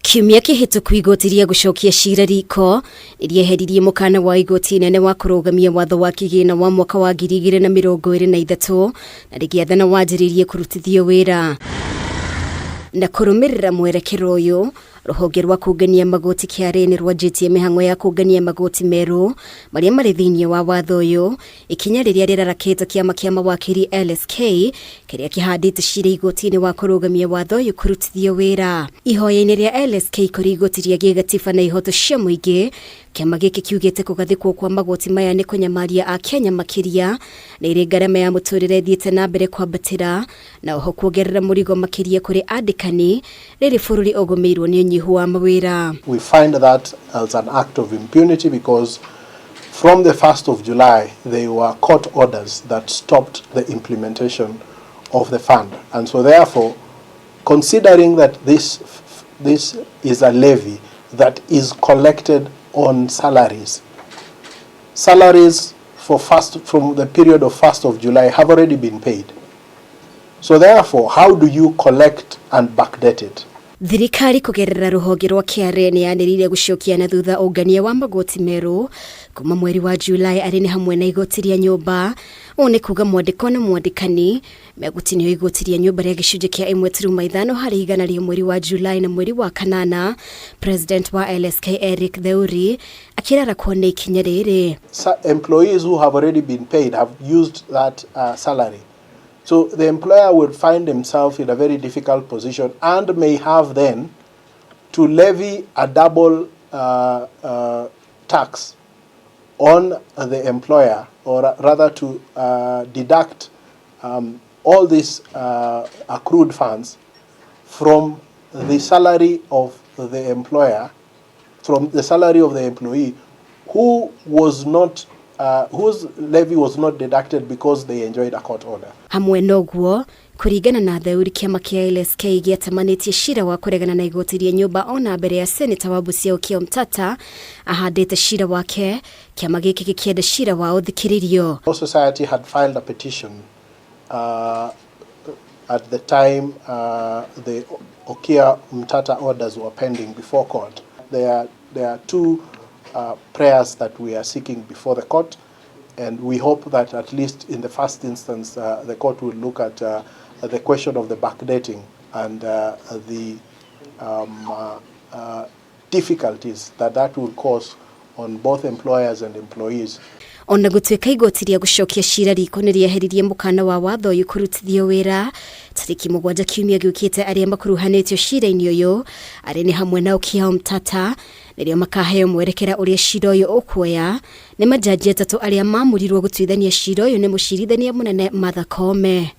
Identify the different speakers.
Speaker 1: Kiumia kĩhĩtũku igoti rĩa gũcokia cira riko nĩrĩeheririe mũkana wa igoti inene wa kũrũgamia watho wa kĩgĩna wa mwaka wa 2023 na rĩgĩathana wanjĩrĩrie kũrutithio wĩra. Na kũrũmĩrĩra mwerekero ũyũ, rũhonge rwa kũngania magoti KRA nĩ rwanjĩtie mĩhang'o ya kũngania magoti merũ marĩa marĩ thĩinĩ wa watho ũyũ, ikinya rĩrĩa rĩrarakĩte kĩama kĩa mawakiri LSK kĩrĩa kĩhandĩte cira igoti-inĩ wa kũrũgamia watho ũyũ kũrutithio wĩra. Ihoya-inĩ rĩa LSK kũrĩ igoti rĩa gĩgatiba na ihoto cia mũingĩ, kĩama gĩkĩ kiugĩte kũgathĩkwo kwa magoti maya nĩ kũnyamaria Akenya makĩria na irĩ ngarama ya mũtũrĩre ĩthiĩte na mbere kwambatĩra na oho kuongerera mũrigo makĩria kũrĩ andĩkani rĩrĩ bũrũri ũgũmĩirwo nĩ ũnyihu wa mawĩra.
Speaker 2: We find that as an act of impunity because from the 1st of July there were court orders that stopped the implementation of the fund. And so therefore, considering that this is a levy that is collected on salaries, salaries from the period of 1st of July have already been paid. So therefore, how do you collect and backdate it?
Speaker 1: Thirikari kũgerera rũhonge rwa KRA nĩ yanĩrĩire gũcokia na thutha ũngania wa magoti merũ kuma mweri wa Julai arĩ nĩ hamwe na igoti rĩa nyũmba. Ũũ nĩ kuga mwandĩko na mwandĩkani megũtinio igoti rĩa nyũmba rĩa gĩcunjĩ kĩa 1.5 harĩ igana rĩa mweri wa Julai na mweri wa kanana. President wa LSK Eric Theuri akĩrarakwo nĩ ikinya rĩrĩ.
Speaker 2: Employees who have already been paid have used that salary. So the employer will find himself in a very difficult position and may have then to levy a double tax on the employer, or rather to deduct all these accrued funds from the salary of the employer, from the salary of the employee who was not, whose levy was not deducted because they enjoyed a court order.
Speaker 1: Hamwe noguo, kũringana na Theuri, kĩama kĩa LSK gĩatamanĩtie cira wa kũregana na igoti rĩa nyũmba ona mbere ya seneta wa Busia Okiya Omtatah ahandĩte cira wake, kĩama gĩkĩ gĩkĩenda cira wao ũthikĩrĩrio.
Speaker 2: Law Society had filed a petition at the time the Okiya Omtatah orders were pending before court. There are two prayers that we are seeking before the court, and we hope that at least in the first instance the court will look at the question of the backdating and the difficulties that that will cause on both employers and employees.
Speaker 1: Ona gũtuĩka igoti rĩa gũcokia cira riko nĩ rĩeheririe mũkana wa watho ũyũ kũrutithio wĩra tarĩki 7 kiumia gĩũkĩte, arĩa makuruhanĩtio cira-inĩ ũyũ arĩa nĩ hamwe na Okiya Omtatah nĩrĩo makaheo mwerekera ũrĩa cira ũyũ ũkuoya nĩ majaji 3 arĩa mamũrirwo gũtuithania cira ũyũ nĩ mũcirithania mũnene Martha Koome.